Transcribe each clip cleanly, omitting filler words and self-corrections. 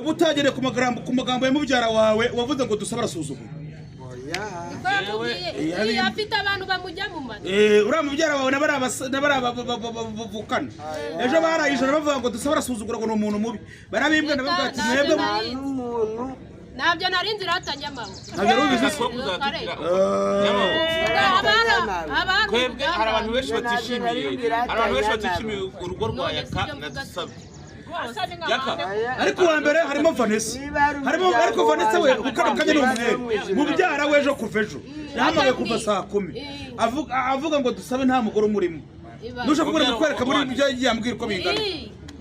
Uba utagereye ku magambo ya mubyara wawe wavuze ngo Dusabe arasuzugura. Iyo afite abantu bamujya mu matwi. Uriya mubyara wawe n'abari bavukana ejo baraye ijoro bavuga ngo Dusabe arasuzugura, ngo ni umuntu mubi. Barabimbwa ndabavuga ati mwebwe ntabyo narinzi ratanyamaho. Ntabyo rubizi se twebwe hari abantu benshi batishimiye urugo rwa Yaka na Dusabe. Yaka ariko uwa mbere harimo Vanessa, harimo ariko Vanessa we ukano kanya ni umwere mubyara we ejo kuva ejo yahamagaye kuva saa 10 avuga ngo Dusabe nta mugore umurimo. Nusha kubura kukwereka muri ibyo yambwira uko bingana.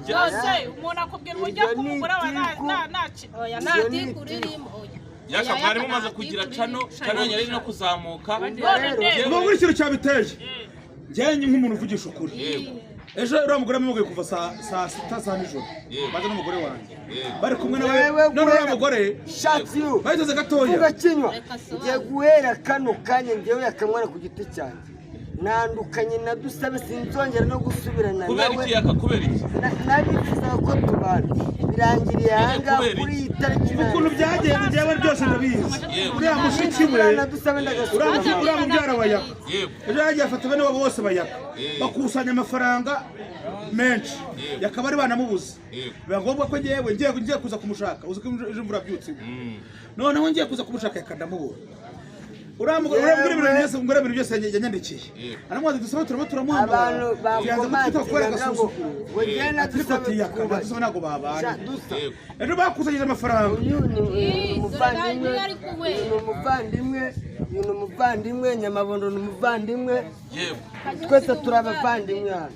Yose umuntu akubwira ujya kumugura wa na oya natikurimo. Yaka mwari mumaze kugira cano yari no kuzamuka. Ubu muri ikintu cyabiteje njye nk'umuntu uvugisha ukuri. Ejo uriya mugore amugaye kuva saa 6 za nijoro baza n'umugore wanjye bari kumwe nawe. None uriya mugore bayitoze gatoya ugakinywa. Ngiye guhera kano kanya njyewe yakamwana ku giti cyanjye nandukanye na Dusabe, sinzongera no gusubirana nawe. Kubera iki Yaka? Kubera iki? Nabifuzaga ko tubana birangiriye ahangaha kuri iyi tariki. Ukuntu byagenze njyewe byose ndabizi. Uriya mushiki we uriya mubyara wa Yaka ejo yagiye afata bene wabo bose bayaka bakusanya amafaranga menshi yakaba ari banamubuze. Biba ngombwa ko njyewe ngiye kuza kumushaka, uzi ko ejo imvura byutse noneho ngiye kuza kumushaka Yaka ndamubura. Uriya mugore ibintu byose yanyandikiye aramwaza Dusabe turimo turamuhamagara abantu bakomantingaga ngo ngende Dusabe Dusabe ntabwo babana. Ejo bakusanyije amafaranga. Uyu ni umuvandimwe, uyu ni umuvandimwe, Nyamabondo ni umuvandimwe, twese turi abavandimwe hano.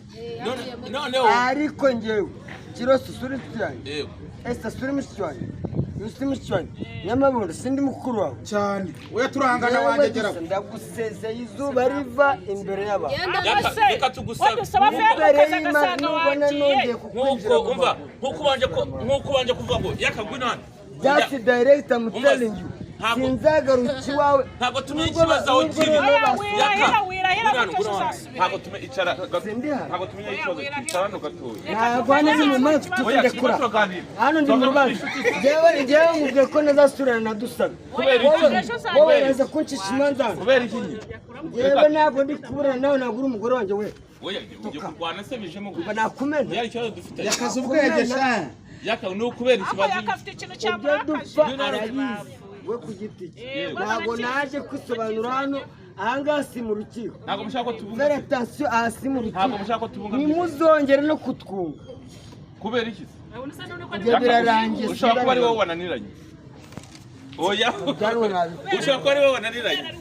Ariko njyewe Kiroso suri inshuti yanjye, Esther suri mushiki wanjye, Yusi mushiki wanjye, Nyamabondo sindi mukuru wawe cyane. Oya turangana wanjye gera ndagusezeye izuba riva imbere y'abantu. Reka tugusabe nkuko ubanje kuvuga ngo Yaka ngwino hano. Just direct I'm telling you. Sinzagaruka iwawe. Ntabwo tumenya ikibazo aho kiri. Yaka ntabwo tumenya icara. Ntabwo tumenya ikibazo icara hano gatoya. Ntabwo hano ni mu manza tuzajya kura. Hano ndi mu rubanza. Njyewe nkubwiye ko ntazasubirana na Dusabe. Wowe uraza kuncisha imanza hano. Kubera iki nyine? Njyewe ntabwo ndi kuburana nawe, ntabwo uri umugore wanjye we. Oya ugiye kurwana se bijemo gusa. Nakumena. Yari ikibazo dufite. Yakaza ubwenge sha. Yaka ni ukubera ikibazo. Yaka afite ikintu cyamurakaje. We ku giti cye ntabwo naje kwisobanura hano, ahangaha si mu rukiko. Ntabwo mushaka ko tubunga. Veritasiyo aha si mu rukiko. Ntabwo mushaka ko tubunga. Ntimuzongere no kutwunga. Kubera iki? Ibyo birarangiye. Ushobora kuba ari wowe wananiranye. Oya. Ushobora kuba ari wowe wananiranye.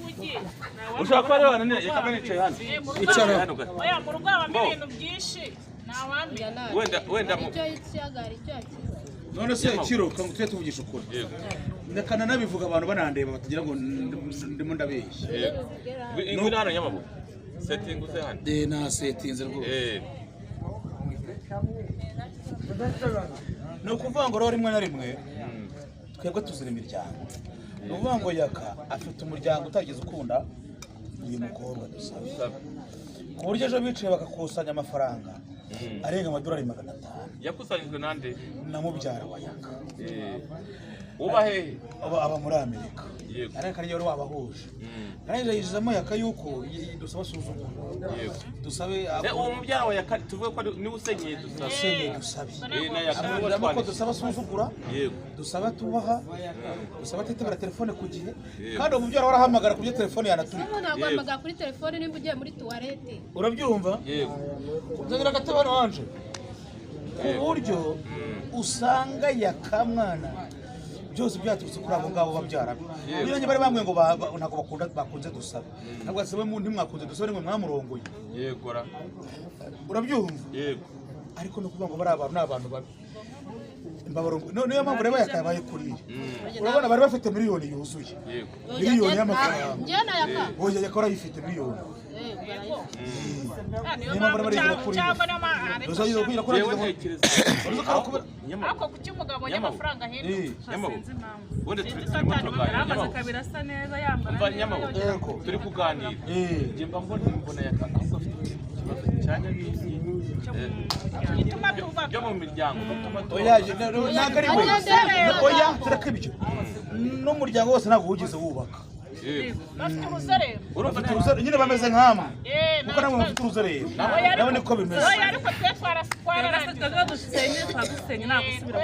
Ushobora kuba ari wowe wananiranye. Reka nicaye hano. Icara. Oya mu rugo habamo ibintu byinshi. Ntawamenya. Wenda icyo icyagari icyo akiza. None se Kiro kangu tujye tuvugisha ukuri. Ndakana nabivuga abantu banandeba batagira ngo ndimo ndabeshya. Ngwino hano Nyamabo. Setting uze hano. Na setinze rwose. Ni ukuvuga ngo rero rimwe na rimwe twebwe tuzira imiryango. Ni ukuvuga ngo Yaka afite umuryango utageze ukunda uyu mukobwa Dusabe. Ku buryo ejo bicaye bakakusanya amafaranga arenga amadolari 500. Yakusanyijwe nande? Na mubyara wa Yaka. Uba hehe? Aba muri Amerika. Ariko ariyo wari wabahuje. Arangije yizamo Yaka yuko Dusabe asuzugura. Dusabe uwo mubyara wa Yaka tuvuge ko ni usenyeye Dusabe. Usenyeye Dusabe. Na Yaka ko Dusabe asuzugura. Yego. Dusabe atubaha. Dusabe atitabira telefone ku gihe. Kandi uwo mubyara warahamagara ku byo telefone yanaturika. Umuntu aguhamagara kuri telefone nimba ugiye muri tuwarete. Urabyumva? Yego. Uzagira agatebe wanje. Ku buryo usanga Yaka mwana byose byaturutse kuri abo ngabo babyara be. Niyo bari bamwe ngo ntabwo bakunda bakunze Dusabe. Ntabwo asabe mu ntimwakunze Dusabe nimwe mwamurongoye. Yego ra. Urabyumva? Yego. Ariko no kuvuga ngo bari abantu n'abantu babi. Mbabarongo. Niyo mpamvu reba yakabaye kuriye. Urabona bari bafite miliyoni yuzuye. Yego. Miliyoni y'amafaranga. Njye na Yaka. Oya Yaka arayifite miliyoni. Niyo mpamvu cyangwa ako kuki umugabo y'amafaranga ahinduka. Wenda turimo turi kuganira. Njye mba mbona Yaka ahubwo afite ikibazo cya Nyabingi Gituma tubaka byo mu miryango. Oya, ntabwo ari we. Oya, tureka ibyo. N'umuryango wose ntabwo wigeze wubaka. Bafite uruzerero. Bafite uruzerero nyine bameze nk'amwe. Kuko nabo bafite uruzerero. Nabo niko bimeze. Oya, ariko twe twararangije. Twadusenye nta gusubira.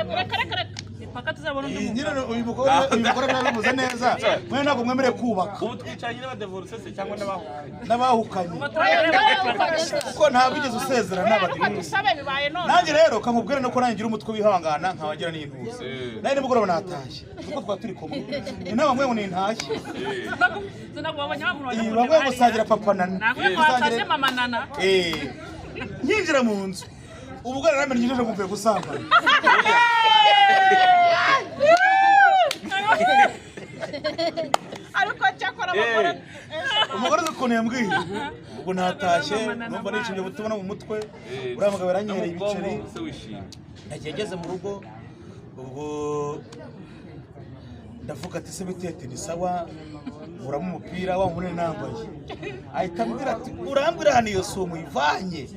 Paka tuzabona undi muntu. Nyine uyu mugore birabivuze neza. Mwe ntabwo mwemerewe kubaka. Ubu twicaranye n'abadevoruse se cyangwa n'abahukanye? N'abahukanye. Kuko ntabwo wigeze usezera n'abadivoruse. Nanjye rero kankubwira nuko nanjye ngira umutwe wihangana nkabagira n'intuza. Nanjye nimugoroba natashye. Kuko twaba turi kumwe. Inama mwe ngo nintashye. Bamwe gusangira papa nana. Ntabwo mama nana. Nyinjira mu nzu. Ubwo naramenye ijisho kumvuye gusambana. Ariko cyakora abagore umugore ukuntu yambwiye ubwo natashye numva nishimye butubona mu mutwe uriya mugabo yaranyereye ibiceri nagiye ngeze mu rugo ubwo ndavuga ati se bitete ni sawa nkuramo umupira wa munini nambaye ahita ambwira ati urambwira hano iyo sumu ivanye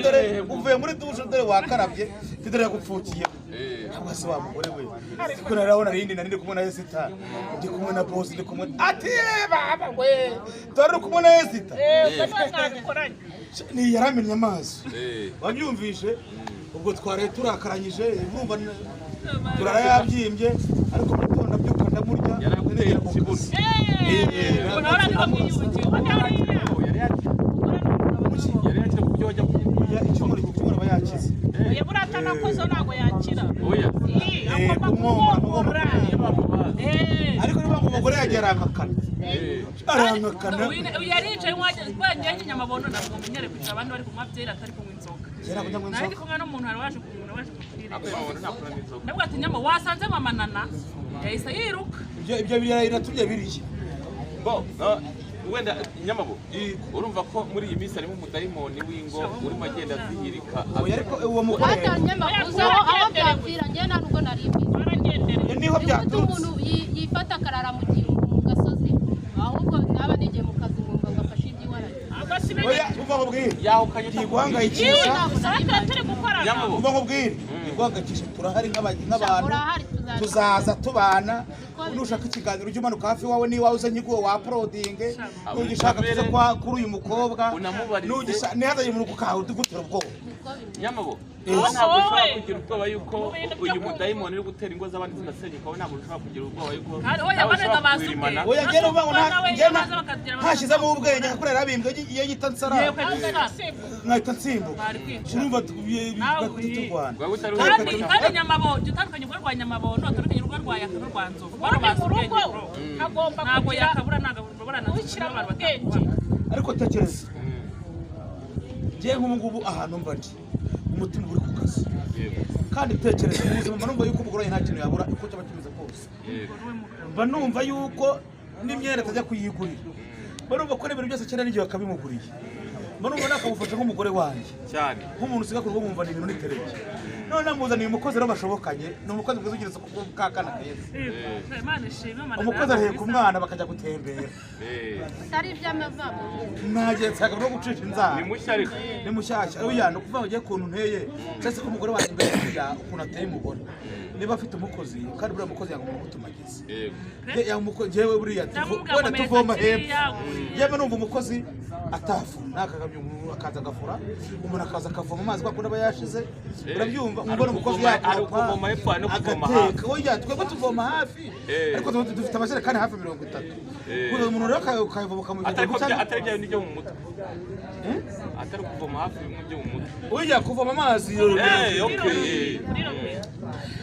dore uvuye muri dushe dore wakarabye dore yagupfukiye ntabwo se wa mugore we kuko narabona rindi nari ndi kumwe na Esita ndi kumwe na boss ndi kumwe ati baba we dore uri kumwe na Esita ni yaramennye amaso wabyumvishe ubwo twaraye turakaranyije urumva turara yabyimbye ariko mu gitondo ndabyuka ndamurya yaraguteye ikibuno yari yakira ku buryo wajya kurya icyumweru aba yakize oya buriya atanakoze ntabwo yakira oya agomba kumwomora ariko niba ngo umugore yagiye arankakana arankakana yari yicaye nk'uwagiye Nyamabondo ntabwo menyere kwicara abandi bari kunywa byeri atari kunywa inzoga nari ndi kumwe n'umuntu wari waje kumwe waje kumupira nabwo ati nyama wasanze mama nana yahise yiruka ibyo biratumye biriya bo wenda Nyamabo urumva ko muri iyi minsi harimo umudayimoni w'ingo urimo agenda azihirika ariko uwo mugore aho byapfira njye nta nubwo nari mbizi niho byaturutse umuntu yifata akarara mu gasozi ahubwo naba nigiye mu kazi nkumva ngafashe iby'iwaranye oya umva nkubwire yahukanye ntiguhangayikisha umva nkubwire ntiguhangayikisha turahari nk'abantu tuzaza tubana nushaka ikiganiro ujye umanuka hafi iwawe niba uzanye iguwo wa uploadinge nugishaka tuze kuri uyu mukobwa ntihazagire umuntu ukaha ugutera ubwoba Nyamabo ntabwo ushobora kugira ubwoba yuko uyu mudayimoni uri gutera ingo z'abandi zigasenyuka we ntabwo ushobora kugira ubwoba yuko oya njye numva ngo ntashyizemo ubwenge nka kuriya yarabimbwe iyo yita nsara nkahita nsimbuka urumva turwana kandi Nyamabo utandukanye urugo rwa Nyamabondo utandukanye urugo rwa Yaka n'urwa Nzovu mu rugo hagomba ntabwo yakabura ntabwo ushyiramo ubwenge ariko tekereza njye nk'ubu ngubu ahantu mba ndi umutima uri ku kazi kandi tekereza mu buzima mba numva yuko umugore nta kintu yabura uko cyaba kimeze kose mba numva yuko n'imyenda atajya kuyigurira mba numva ko n'ibintu byose akenera n'igihe bakabimuguriye mba numva nakamufasha nk'umugore wanjye cyane nk'umuntu usiga ku rugo nkumva ni ibintu nitereye none namuzaniye umukozi rero bashobokanye ni umukozi mwiza ugira isuku k'akana keza umukozi araheka umwana bakajya gutembera atari iby'amavamo ntagiye nshaka no gucisha inzara ni mushya ariko ni mushyashya oya ni ukuvuga ngo ugiye ukuntu nteye cyangwa se ko umugore wanjye mbere kurya ukuntu ateye umugore niba afite umukozi kandi buriya mukozi yanga umuntu umutumagiza yewe buriya wenda tuvoma hepfo yewe numva umukozi atafura nakagamye umuntu akaza agafura umuntu akaza akavoma amazi kwa kundi aba yashize urabyumva umubona umukozi yakoropa agateka oya twebwe tuvoma hafi ariko dufite amajerekani hafi 30 kuko umuntu rero ukayavoma ukamujyana atari bya bindi byo mu mutwe atari kuvoma hafi bimwe byo mu mutwe oya kuvoma amazi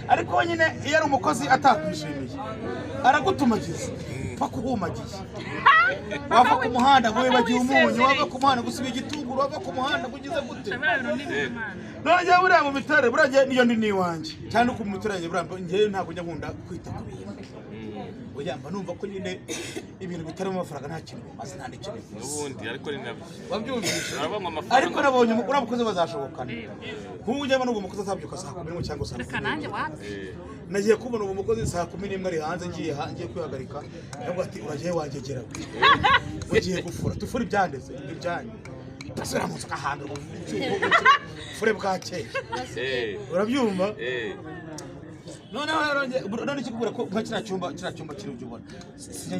ariko nyine iyo ari umukozi atakwishimiye aragutumagiza paka uhumagiye wava ku muhanda ngo wibagiwe umunyu wava ku muhanda gusiba igitunguru wava ku muhanda ngo ugize gute none njyewe buriya mu mitorere buriya njyewe niyo ndi n'iwanjye cyane uko mu mitorere buriya njyewe ntabwo njya nkunda kwita ku bintu oya mba numva ko nyine ibintu bitarimo amafaranga nta kintu bimaze nta n'ikintu bivuze n'ubundi ariko ni nabyo wabyumvise ariko nabonye uriya mukozi bazashobokana nk'ubu njyewe n'ubwo umukozi azabyuka saa 11 cyangwa saa 10 nagiye kubona uwo mukozi saa 11 ari hanze ngiye kwihagarika ndavuga ati uragiye wangegera ugiye gufura tufura ibyanditse ibyanyu Asubira mu nzu agahambirwa fure bwakeye. Urabyumva? Noneho rero none ikikubwira ko nka kiriya cyumba kiri ujya ubona sinjya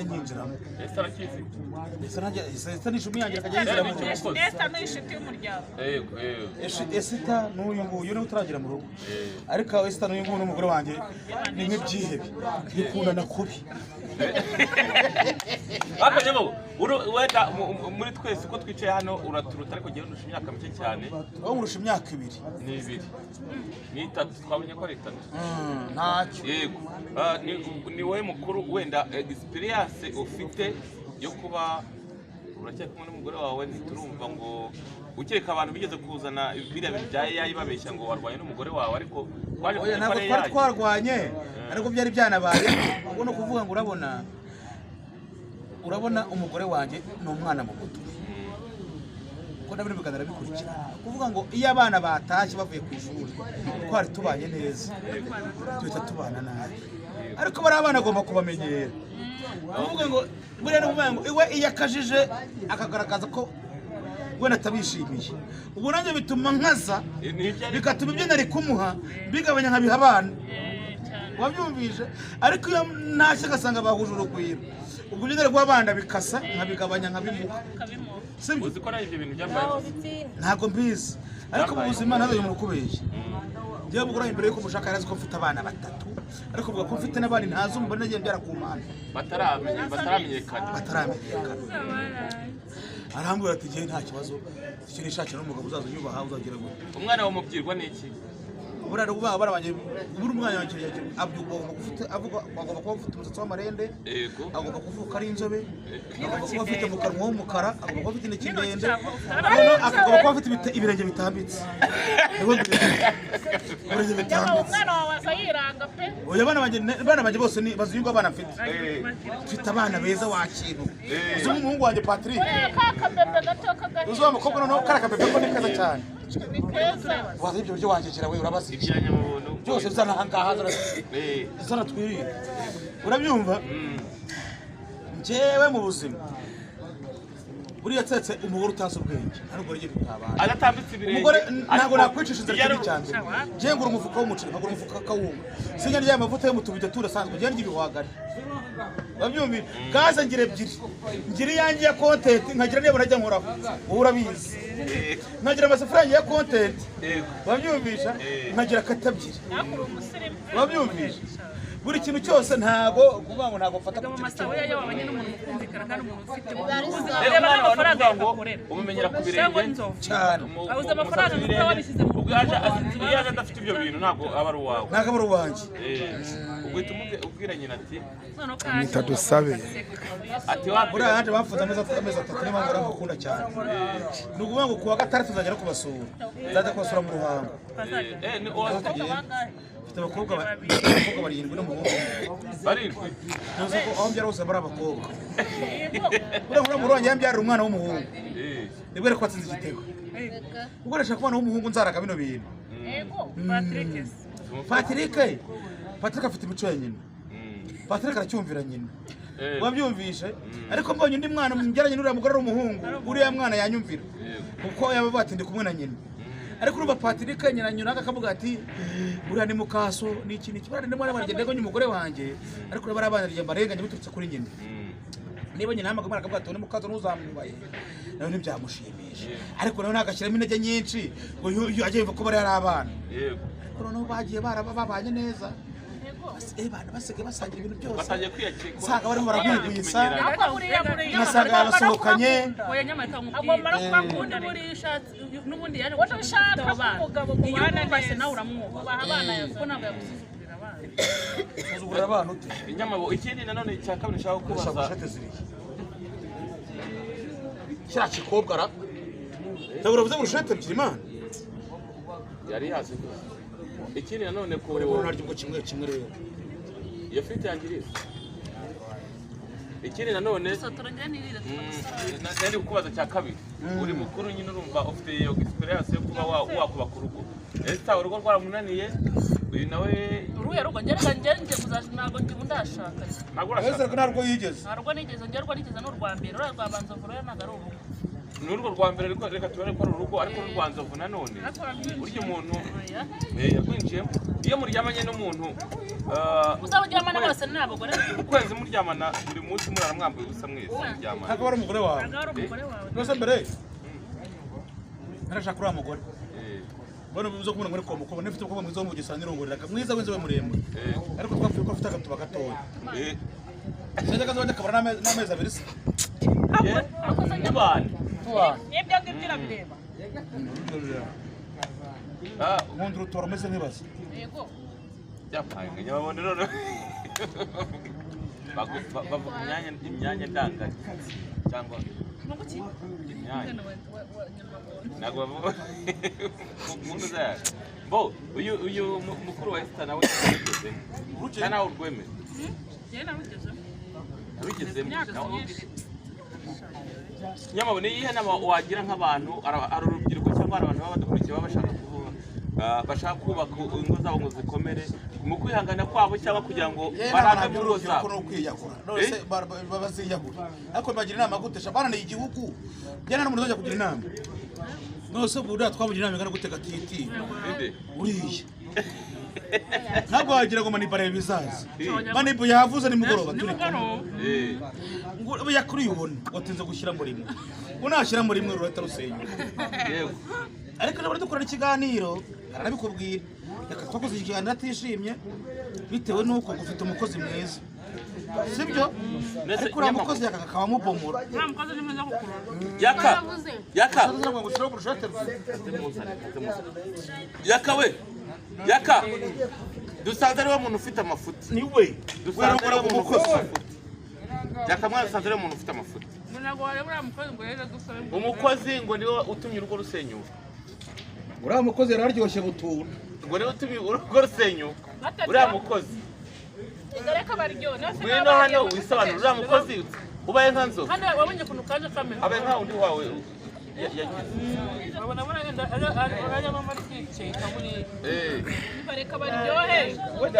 nyinjiramo. Esther arakizi. Esther ni ishumi yanjye akajya yinjira mu rugo. Esther ni inshuti y'umuryango. Yego. Esther n'uyu nguyu niwe utaragera mu rugo. Ariko Esther n'uyu nguyu n'umugore wanjye ni nk'ibyihebe bikundana kubi. Ariko nyamabo wenda muri twese uko twicaye hano uraturuta, ariko ngewe ndusha imyaka mike cyane. Wowe urusha imyaka 2. Ni 2. Ni 3 twabonye ko ari 3. Ntacyo. Yego. Ni wowe mukuru wenda experience ufite yo kuba uracyari kumwe n'umugore wawe, ntiturumva ngo ukeka abantu bigeze kuzana biriya bintu bya AI babeshya ngo warwanye n'umugore wawe, ariko twaje Oya, ntabwo twari twarwanye, ariko byari byanabaye. Ubwo no kuvuga ngo urabona umugore wanjye ni umwana mu mutwe. Kuko nabyo biganira bikurikira. Kuvuga ngo iyo abana batashye bavuye ku ishuri twari tubanye neza, tuhita tubana nabi. Ariko bari abana agomba kubamenyera. Kuvuga ngo buriya no kuvuga ngo iwe iyo akajije akagaragaza ko wenda atabishimiye, ubwo nanjye bituma nkaza, bigatuma ibyo nari kumuha bigabanya nkabiha abana. Wabyumvise? Ariko iyo ntashye agasanga bahuje urugwiro, ubwo ibyo nari guha abana bikasa nkabigabanya nkabimuha. Sibyo? Uzi ko nayo ibyo bintu byambayeho? Ntabwo mbizi, ariko mu buzima ntabwo umuntu ukubeshya. Njyewe mugore wanjye mbere yuko mushaka yari azi ko mfite abana 3, ariko avuga ko mfite n'abandi ntazi umubare nagiye mbyara ku Mana. Bataramenyekana. Arambwira ati njyewe nta kibazo, icyo nishakira n'umugabo uzaza unyubaha uzagira gute. Umwana wawe umubwirwa n'iki? Buriya uba barabanje buri umwana wanjye agomba gufite avuga agomba kuba afite umusatsi w'amarende, agomba kuvuka ari inzobe, agomba kuba afite mu kanwa h'umukara, agomba kuba afite intoki ndende, agomba kuba afite ibirenge bitambitse. Ibirenge bitambitse. Umwana wawe aza yiranga pe. Oya, abana banjye bose ni bazuyungu abana mfite. Mfite abana beza wa kintu. Uzi nk'umuhungu wanjye Patrick. Uzi wa mukobwa noneho kara kabebe ko ni keza cyane. Waza ibyo buryo wanjye we urabaza byose bizana ahangaha zana twirinde. Urabyumva? Njyewe mu buzima buriya tsetse umugore utazi ubwenge ntabwo ari bitabana. Aratambitse ibirenge. Umugore ntabwo nakwicisha inzara cyane cyane. Njye ngura umufuka w'umuceri, nkagura umufuka w'akawunga. Sinjya ndya amavuta yo mu tubido turasanzwe, njye ndya ibihwagari. Urabyumva? Gaze ngira 2. Ngira iyanjye ya content, nkagira niyo najya nkoraho. Wowe urabizi. Nkagira amasafuriya ya content. Urabyumvisha? Nkagira kata 2. Urabyumvisha? Buri kintu cyose ntago kuvuga ngo ntago mfata ku kintu. Amasaha yayo wabanye n'umuntu mukumvikana kandi umuntu ufite reba n'amafaranga ngo umumenyera ku birenge cyane. Abuze amafaranga kuko wabishyize mu ubwo iyo aje adafite ibyo bintu ntabwo aba ari uwawe. Ntabwo aba ari uwanjye. Ugahita ubwira nyina ati Amwita Dusabe. Ati wa buriya yaje bamfuza amezi 3 niyo mpamvu baramukunda cyane. Ni ukuvuga ngo kuwa gatandatu nzagera kubasura. Nzajya kubasura mu Ruhango. Mfite abakobwa 7 n'umuhungu. 7? Ntuzi ko aho mbyara hose bari abakobwa. Buriya nkura mu Ruhango yambyarira umwana w'umuhungu. Nibwo ariko watsinze igitego. Ubwo ndashaka umwana w'umuhungu nzaraga bino bintu. Patrick afite imico ya nyina. Patrick aracyumvira nyina. Wabyumvishe? Ariko mbonye undi mwana mbyaranye n'uriya mugore ari umuhungu, uriya mwana yanyumvira. Kuko yaba ati ndi kumwe na nyina. Ariko urumva Patrick nyina nyina akavuga ati uriya ni mukaso n'iki n'iki. Buriya ndimo aragenda ngo umugore wanjye, ariko bari abana rye mbarenganye biturutse kuri nyina. Niba nyina hamaga akavuga ati ni mukaso ntuzamwubaye. Nawe ntibyamushimisha. Ariko nawe ntagashyiramo intege nyinshi ngo ajye yumva ko bari ari abana. Yego. Ariko noneho bagiye babanye neza. Abantu basigaye basangira ibintu byose. Batangiye kwiyakira. Usanga barimo baragwigwisa. Ugasanga basohokanye. Oya nyamara agomba no kubakunda buri ushatse n'ubundi yaje ushaka umugabo mubana neza nawe uramwubaha abana kuko ntabwo yagusuzugurira abana. Usuzugurira abana ute? Inyamabo ikindi nanone cya kabiri nshaka kubaza. Kiriya kikobwa ra. Ndabura uvuze ngo urushete ebyiri Imana. Yari yazi. Ikindi nanone ko urabona ubwo kimwe kimwe rero. Iyo fite yangiriza. Ikindi nanone nari kukubaza cya kabiri. Uri mukuru nyine urumva ufite iyo experience yo kuba wakubaka urugo. Esther urugo rwaramunaniye uyu nawe uruhe rugo ngereka nge kuzaje ntabwo ndi ndashaka. Ntabwo urashaka. Esther ntabwo yigeze. Ntabwo nigeze ngerwa nigeze n'urwa mbere urarwa banza vuba ntabwo ari urugo. Ni urugo rwa mbere, ariko reka tubone ko ari urugo, ariko n'urwa Nzovu nanone. Burya umuntu yakwinjiyemo iyo muryamanye n'umuntu, Uzaba uryamana bose ni abagore. Ukwezi muryamana buri munsi, murara mwambaye ubusa mwese muryamana. Ntabwo ari umugore wawe. Ntabwo ari umugore wawe. Rwose mbere narashaka uriya mugore. Mbona uzo kumubona muri komo kubona ufite umukobwa mwiza wo mu Bugesera nirongoreraga, mwiza w'inzobe muremure. Ariko twapfuye ko afite agatuba gatoya. Sinajyaga nzabajya akabara n'amezi 2 se. Tubana. N'ibyo ngibyo urabireba. Nkunda urutora umeze nk'ibaze. Yego. Byapanga nyababone none. Bavuga imyanya ndangagitsina cyangwa imyanya. Ntabwo bavuga umuntu zayo. Bo uyu mukuru wa Esther nawe yarugezemo. Cyangwa nawe urwemeze. Njyewe narugezemo. Narugezemo. Imyaka myinshi. Nyamabone, iyihe nama wagira nk'abantu, ari urubyiruko cyangwa ari abantu baba badukurikiye, baba bashaka kuvuga, bashaka kubaka ingo zabo ngo zikomere mu kwihangana kwabo cyangwa kugira ngo barambe mu ngo zabo? Ni ukwiyahura. None se baziyahura? Ariko bagira inama gute? Sha bananiye igihugu. Njyana n'umuntu uzajya kugira inama. None se buriya twamugira inama ingana gute gatiti? Uriya ntabwo wagira ngo Manibu areba ibizaza. Manibu yavuze nimugoroba turi kumwe. Yakuri ubona watinze gushyira muri rimwe, unashyira muri rimwe rurahita rusenyuka. Ariko nabwo dukorana ikiganiro aranabikubwira. Reka twakoze ikiganiro atishimye bitewe n'uko ufite umukozi mwiza, sibyo? Ariko uriya mukozi akaba amubomora. Nta mukozi ni mwiza kukurura. Yaka yaka yaka we yaka dusanze ariwe muntu ufite amafuti. Ni we dusanze ariwe muntu ufite amafuti. Yaka mwana, dusanze ariwe muntu ufite amafuti. Ntabwo wareba uriya mukozi ngo yeze dusabe. Umukozi ngo niwe utumye urugo rusenyuka. Uriya mukozi yararyoshye butura. Ngo niwe utumye urugo rusenyuka. Uriya mukozi. Reka baryohe. Ngwino hano wisobanure. Uriya mukozi ubaye nka Nzovu. Hano wabonye ukuntu kaje kameze. Abaye nka undi wawe yagize. Urabona buragenda arajyamo muri kwiceka buriya. Reka baryohe.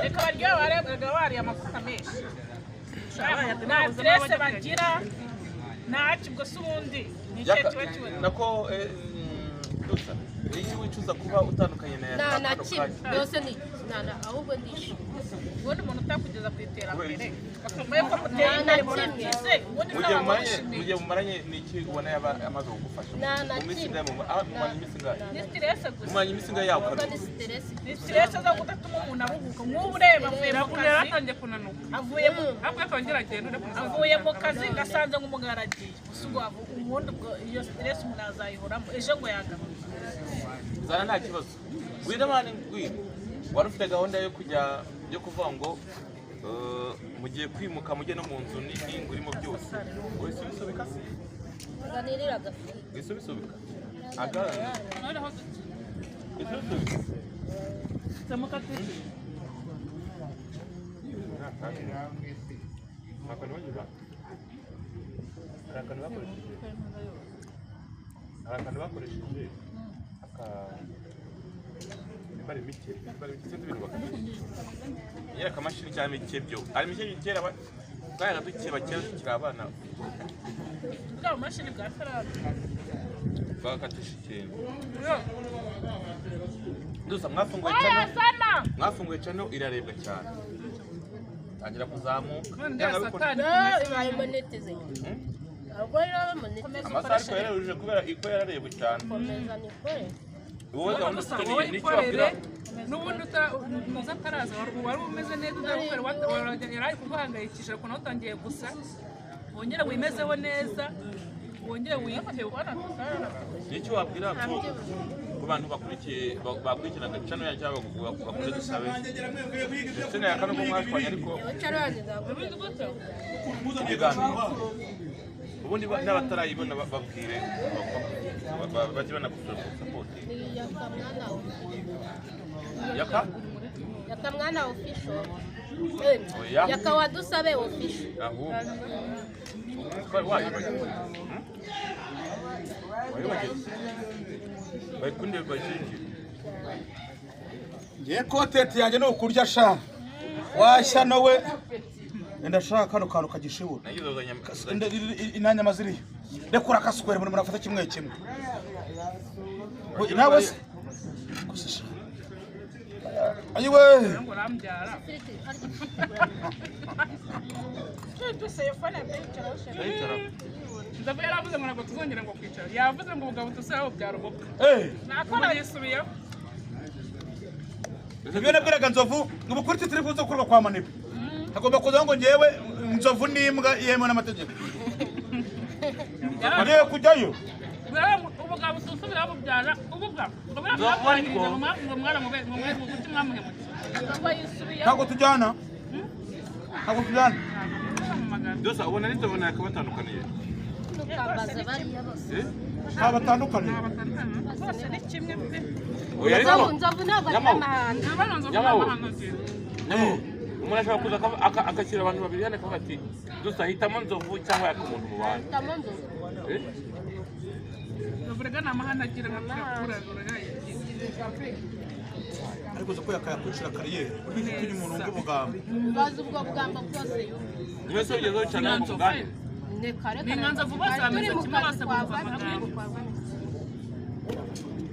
Reka baryohe barebwaga bariye amavuta menshi. Nta stress bagira. Ntacyo ubwo se ubundi ni ikihe kiba kibona. Nako dusa. Iki wicuza kuba utandukanye na Nta na kimwe byose ni nta, ahubwo ndishimye. Ubundi umuntu utakugeza ku iterambere akamenya ko muteye imbere murakize, ubundi Mugihe mumaranye ni iki ubona yaba amaze kugufasha? Nta Mu minsi kimwe. ingahe mumaranye iminsi ingahe? Ni stress gusa. Mumaranye iminsi ingahe yawe Ahubwo kabiri? ni stress. Ni stress zo kudatuma umuntu aruhuka. Nk'ubu ureba avuye mu kazi. Yaratangiye kunanuka. Avuye mu Ariko akongera agenda uri kumusaza. Avuye mu kazi ngasanze nk'umugabo aragiye. Gusa ubwo ubundi ubwo iyo stress umuntu azayihoramo ejo ngo yagaruka. Zana nta kibazo. Ngwino mani ngwino. Wari ufite gahunda yo kujya yo kuvuga ngo mugiye kwimuka mujye no mu nzu nini urimo byose. Wese ubisubika se? Ganirira agafi. Wese ubisubika? Agarara. Noneho Wese ubisubika? semuka tuti. Hari akantu bakoresheje aka bari mike sinzi ibintu bakakoresheje nyine akamashini cyangwa imikebyo hari imikebyo kera twayaga dukeba kera tukiri abana. Bwa mashini bwa salade bagakatisha ikintu dusa. Mwafunguye channel, mwafunguye channel irarebwa cyane, tangira kuzamuka. Ibaye monetize. Ahubwo rero monetize. Amasaha ariko yararuje kubera iko yararebwe cyane. Komeza nikore. Wowe gahunda ufite Wowe ni icyo wabwira. ikorere n'ubundi muza ataraza wari umeze neza utarukora yari kuguhangayikisha ukuntu watangiye gusa wongere wimezeho neza wongere wiyiteho. Nicyo wabwira ku bantu bakurikiye bakurikiranaga channel yanyu cyangwa bakunze dusabe ndetse na yakano ko mwashwanye ariko ibiganiro ubundi n'abatarayibona babwire bajye banagusura support. Yaka Yaka mwana official. Yaka wadusabe official. Ahubwo wayibagiwe. Bayikunde bashingiye. Ngiye koteti yanjye ni ukurya sha. Washya nawe. Ndashaka kano kantu kagishibura. Inanyama ziriyo. Rekura kasukwere muri murafata kimwe kimwe. Nawe se. Kusisha. Ayiwe. Nzava yaravuze ngo ntabwo tuzongera ngo kwicara. Yavuze ngo ubugabo tusaho byaroboka. Nakora yisubiyeho. Ibyo nabwiraga Nzovu ngo kuri titiri kuzo kurwa kwa Manipe. Hagomba kuza ngo ngewe Nzovu n'imbwa yemewe n'amategeko. Ngiye kujyayo. Ubugabo tusubira bubyara ububwa. Ngo biramuhangiriza ngo mwana mube ngo mwe guti mwamuhemutse. Ntabwo tujyana. Ntabwo tujyana. Dosa ubona nito ubona yakabatandukaniye. Nukambaza bariya bose. Abatandukaniye. Bose ni kimwe pe. Nzovu ntabwo ari amahanga. Umuntu ashobora kuza agashyira abantu babiri hano akavuga ati dusa hitamo Nzovu cyangwa yaka umuntu mu bantu. Hitamo Nzovu. Nzovu rega ni amahane agira nka turakura. Ariko uzi ko yakayakwicira kariyeri. Uri kunywa umuntu wumva ubugambo. Bazi ubwo bugambo bwose yo. Niba se ugezeho cyane ngo muganire. Ni nka Nzovu bose bameze kimwe bose bumva amagambo.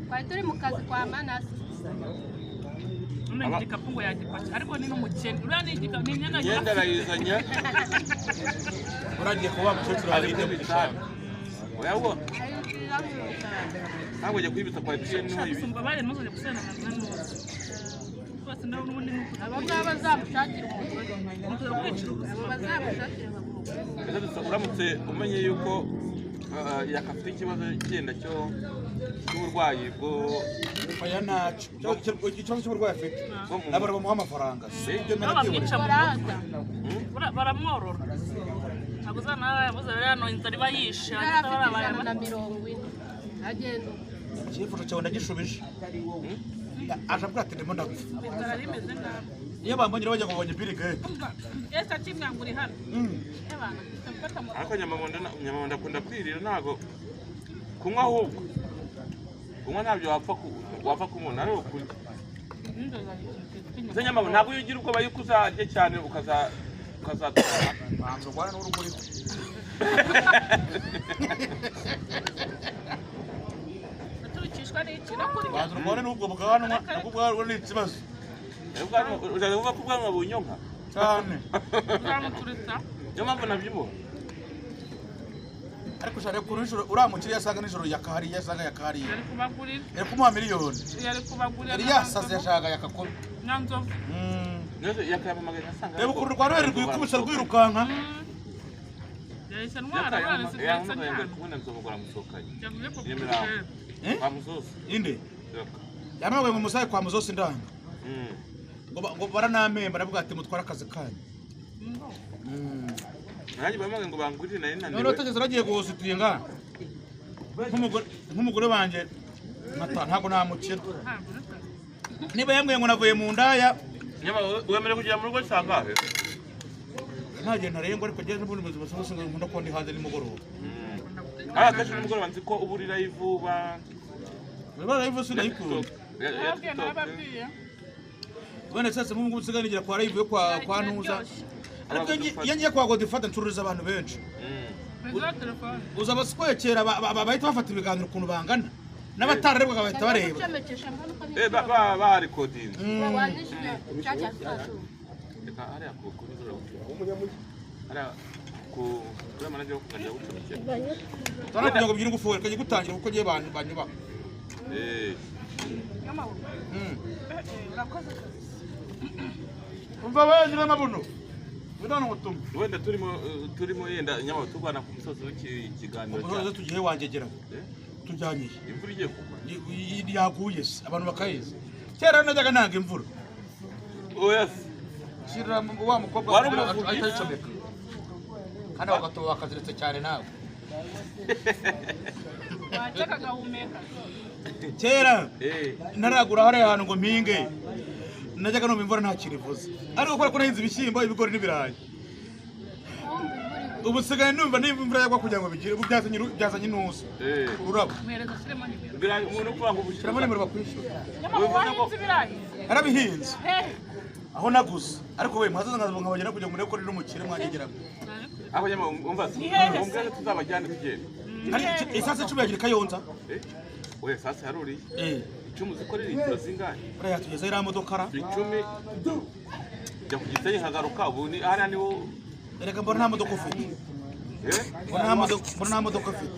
Twari turi mu kazi kwa Manase. None igikapu ngo yagipaki ariko ni n'umukene. Uriya ni igikapu ni imyenda Imyenda arayizanye. Uragiye kuba mukecuru ari mu bitaro. Oya ubwo. Ntabwo ujya kuyibitsa kwa MTN niho yibi. Sumba bare ntuzongere gusubirana na Nzovu. Rwose nawe n'ubundi ni uko. Abo ngabo bazamushakira umugore. Abo bazamushakira umugore. Uramutse umenye yuko yakafite ikibazo cyenda cyo cy'uburwayi bwo oya ntacyo ikibazo cy'uburwayi afite nabo bamuha amafaranga baramworora ntabwo uzana yabuze rero hano inzara iba yishe afite 140 agenda icyifuzo cyawe ndagishubije aje avuga ati ndimo ndapfa inzara rimeze nabi iyo bambonye bajya kubonye Bill Gates Yesu akimwangura hano ariko Nyamabondo akunda kwirira ntabwo kunywa ahubwo kunywa ntabyo wapfa kumubona ari ukurya ese Nyamabondo ntabwo iyo ugira ubwoba yuko uzarya cyane ukazatwara banza urwane n'urugo uriho Naturukishwa n'iki no kurya banza urwane n'ubwo bwanwa nabwo ubwanwa ni ikibazo uzaza kuvuga ko ubwanwa bunyonka cyane uzamuturitsa niyo mpamvu nabyibuha ariko ushaka kuri nijoro uriya mukiriya yasaga nijoro yakahariye yasaga yakahariye yari kubagurira yari kumuha miliyoni yari kubagurira yari yasaze yashaka yakakora na Nzovu reba ukuntu rwa Noheli rwikubise rwirukanka yahise ntwara yahamagaye ngo ari kumwe na Nzovu ngo aramusohokanye Eh? Kwa Muzosi inde yahamagaye mu musaye kwa Muzosi ndanga ngo baranamemba aravuga ati mutware akazi kanyu nanjye bahamagaye ngo bangurire nari nananiwe noneho tugeze nagiye guhositiye nga nk'umugore wanjye ntabwo namukira niba yambwiye ngo navuye mu ndaya wemerewe kugera mu rugo sangahe nta gihe ntarengwa ariko njyewe n'ubundi buzima bwose nkunda kuba ndi hanze nimugoroba akenshi nimugoroba nzi ko uba uri live uba uba live sinayikunda wenda sasa nk'ubu ngubu nsigaye nigira kwa live yo kwa Ntuza ariko iyo ngiye kwa Godfather ncururiza abantu benshi uza abaswekera bahita bafata ibiganiro ukuntu bangana n'abatararebwaga bahita bareba barikodinze kugira ngo bigire ingufu reka gutangira kuko ngiye banyubaha umva wenyine amabuno wenda turimo yenda nyama turwana ku musozi w'ikiganiro umusozi tugiye wangegera tujyanye imvura igiye kugwa yaguye se abantu bakayizi kera najyaga nanga imvura oya shira wa mukobwa wari umuvugi ahita yicomeka kandi bagatoba bakaziritse cyane nawe kera ntaragura hariya hantu ngo mpinge najyaga numva imvura nta kintu ivuze ariko kubera ko nahinze ibishyimbo ibigori n'ibirayi ubu nsigaye numva niba imvura yagwa kugira ngo bigire ubu byazanye intuza ururabo shyiramo nimero bakwishyura Nyamara wahinze ibirayi yarabihinze hehe Aho naguze ariko we mwazaza nkabagera kugira ngo murebe ko rero umukire mwagegeramo. Aho nyama umva umva tuzabajyane tugende. Isase 10 yagira Kayonza. We sase haruriye. Icumu zikorera litiro zingahe? Buriya yatugeza iriya modoka ra. 10 jya ku Gisenyi nkagaruka ubu ni hariya niho. Erega mbona nta modoka ufite. Mbona nta modoka ufite.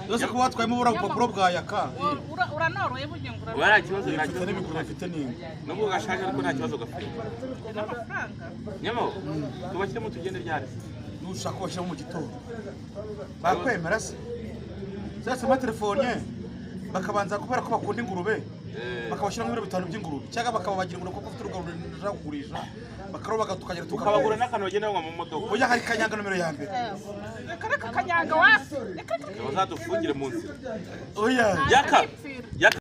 Yose kuba watwayemo buriya bupapuro bwa yaka. Uranoroye burya ngo uranoroye. Nta kibazo nta kibazo n'ibiguru bafite n'inka. Nubwo gashaje ariko nta kibazo gafite. N'amafaranga. Nyama tubashyiremo tugende ryari? Nushaka bashyiramo mu gitondo. Bakwemera se? Sasa amatelefone bakabanza kubera ko bakunda ingurube. Bakabashyiramo ibiro 5 by'ingurube cyangwa bakababagira ingurube kuko ufite urugero rushaka kugurisha bakaroba tukagera tukabagura n'akantu bagenda banywa mu modoka. Oya hari kanyanga nomero ya mbere. Reka reka kanyanga wapi? Reka bazadufungire mu nzira. Oya yaka yaka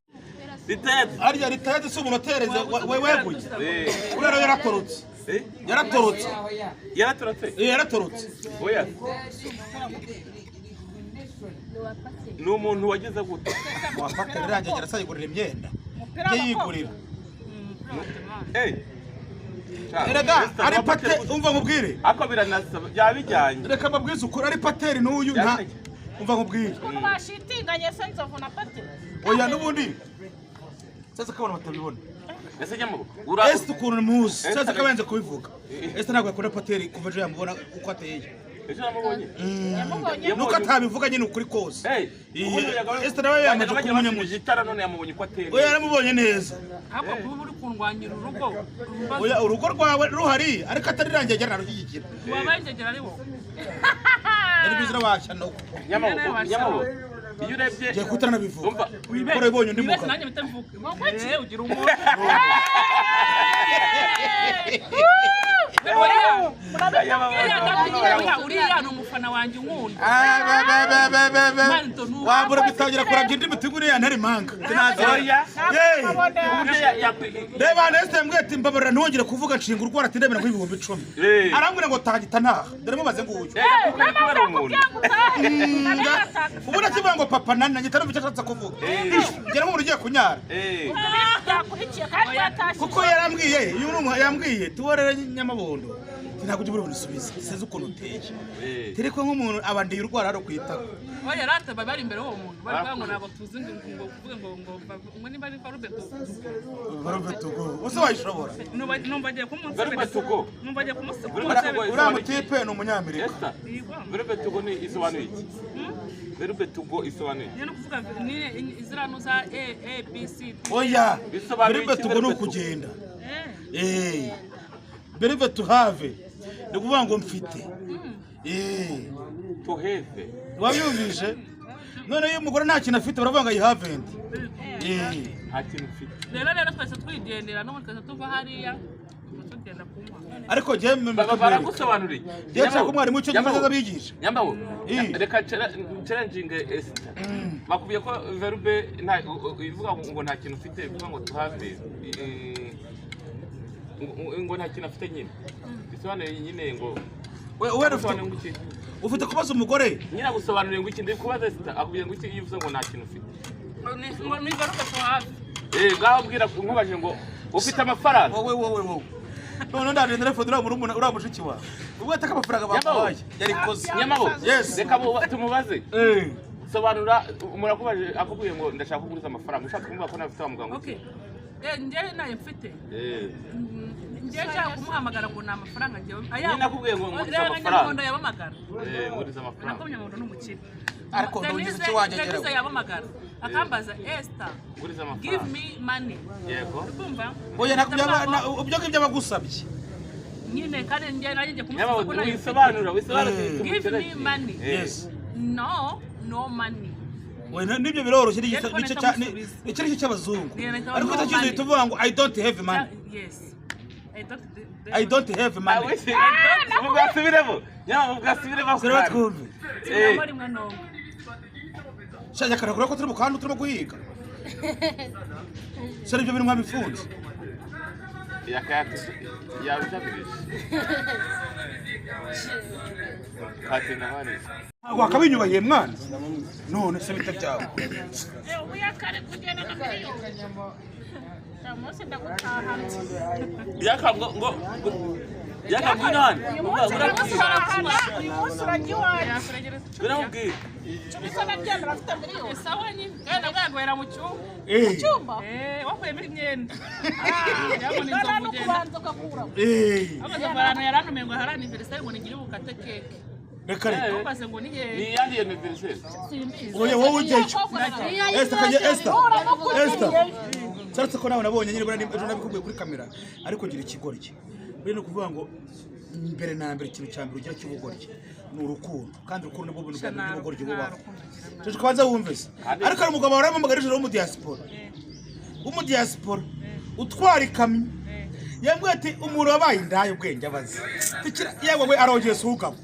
ritayadi arya ritayadi si umuntu utereze weguye. Urero yaratorotse. Yaratorotse. Yaratorotse. Yaratorotse. Oya ni umuntu wagize gute? Wafata birangiye arasayigurira imyenda. Yigurira. Erega ari pate umva nkubwire. Ako biranasaba byabijyanye. Reka mbabwize ukuri ari pateri n'uyu nta umva nkubwire. Ukuntu bashitinganye se Nzovu na pateri. Oya n'ubundi. Sasa kabona batabibona. Ese nyambo Ese ukuntu muzi. Sasa kabanze kubivuga. Ese ntabwo yakunda pateri kuva ejo yamubona uko ateye. Ejo namubonye. Nuko atabivuga nyine ukuri kose. Esther nawe yamaze kumenya mu gitara none yamubonye uko ateye. Oya yaramubonye neza. Ariko kuba uri kundwanyira urugo. Oya urugo rwawe ruhari ariko atarirangiye agera narushyigikira. Wabaye ingegera ari wowe. Yari bizira washya no. Nyamabo. Iyo urebye ngiye kutana bivuga. Kora ibonye undi mugabo. Nanjye mpita mvuga. Ugira umuntu. Uriya ni umufana wanjye unkunda. Wambura bitangira kurabya indi mitungo uriya ntari impanga. Reba Esther mbwiye ati mbabarira ntongere kuvuga nshinga urwara ati ndemera 10,000. Arambwira ngo tahagita ntaha. Dore mubaze nguyu. Ubona kivuga ngo papa nana nyita numva icyo ashatse kuvuga. Ngera nk'umuntu ugiye kunyara. Kuko yarambwiye yambwiye tuworere Nyamabondo. Ntabwo ujya ubona usubiza sinzi ukuntu uteye. Tereko nk'umuntu abandiye urwara ari kwitako. Oya rata bari imbere uwo muntu bari kuvuga ngo ntabwo tuzi ngo kuvuga ngo ngo nimba ari Roberto. Roberto go. Use wayishobora. Numva agiye kumunsubira. Numva agiye kumunsubira. Uriya mutipe ni umunyamerika. Roberto go ni isobanuye iki? Roberto go isobanuye. Ni kuvuga ni izirano za A A B C. Oya. Roberto go ni ukugenda. Bereve to have. Ni ukuvuga ngo mfite. To have. Wabyumvise? None iyo umugore nta kintu afite baravuga ngo I haven't. Nta kintu mfite. Rero twese twigendera n'ubundi twese tuva hariya tugenda kunywa. Ariko je baragusobanuriye. Je nshaka umwarimu w'icyongereza abigisha. Nyambo reka challenging Esther. Bakubwiye ko verbe nta ivuga ngo nta kintu ufite ivuga ngo to have. Ngo nta kintu afite nyine. Bisobanuye nyine ngo we ufite kubaza umugore nyine agusobanuriye ngo iki ndi kubaza Esther akubwiye ngo iki iyo uvuze ngo nta kintu ufite. Ni verbe to have. Ngaho mbwira nkubaje ngo ufite amafaranga. Wowe. None ndaje telefone uriya mushiki wawe. Ubwo ataka amafaranga bamuhaye yarikoze. Nyamabo. Yes. Reka tumubaze. Sobanura murakubaje akubwiye ngo ndashaka kuguriza amafaranga ushaka kumubwira ko ntafite wa muganga. Okay. Njye nayo mfite. Njye nshaka kumuhamagara ngo ni amafaranga njyewe. Nyine nakubwiye ngo nguriza amafaranga. Nyamabondo yabamagara. Nguriza amafaranga. Nako Nyamabondo ni umukire. Ariko ndongeza icyo wanjye ngeraho. Denise yabamagara. Akambaza Esther. Nguriza amafaranga. Give me money. Yego. Urumva? Oya ibyo ngibyo bagusabye. Nyine kandi njye nanjye ngiye kumusubiza ko nayo. Wisobanura Give me money. Yes. No, no money. Oya nibyo biroroshye nicyo nicyo cy'abazungu. Ariko utakizi tuvuga ngo I don't have money. Yes. I don't have money. Mubwasubiremo. Nyama mubwasubiremo. Sura twumve. Shaka karakura ko turi mu kantu turimo guhiga. Sura ibyo bintu mwabifunze. Yakayatu yabijabirije. Katinda bari. Wakabinyubahiye mwana. None se bite byawe. Ubu yakare kugenda na miliyoni. Umunsi ndagutahana. Yaka ngo ngo yaka ngwino hano. Uyu munsi ndagutahana, uyu munsi urajya iwanjye. Yakuregereza icumi. Biramubwira. Icumi se nabyemera afite miliyoni. Sawa nyine kandi nabwo mu cyumba. Eh, Cyumba. Eh, wakuyemo imyenda. Yabona Noneho inzovu ni ugenda. ukubanza ugakuramo. eh, Amaze ahantu yarantumiye ngo hari anniversaire ngo nigire bukate keke. Reka reka. Ntumbaze ngo ni hehe. Ni iyandi anniversaire? Simbizi. Oya, wowe ujyayo. Esther kajya, Esther, Esther, cyaretse ko nawe nabonye nyine buriya ejo nabikubwiye kuri kamera, ariko gira ikigoryi. Buriya ni ukuvuga ngo mbere na mbere, ikintu cya mbere ugira cy'ubugoryi ni urukundo, kandi urukundo nibwo buntu bwa mbere bw'ubugoryi bubaho. Cyo kabanza wumve se. Ariko hari umugabo warampamagara ejo w'umudiaspora utwara ikamyo, yambwiye ati umuntu wabaye indaya ubwenge abazi. Tikira yewe we, arongeye si ugabo.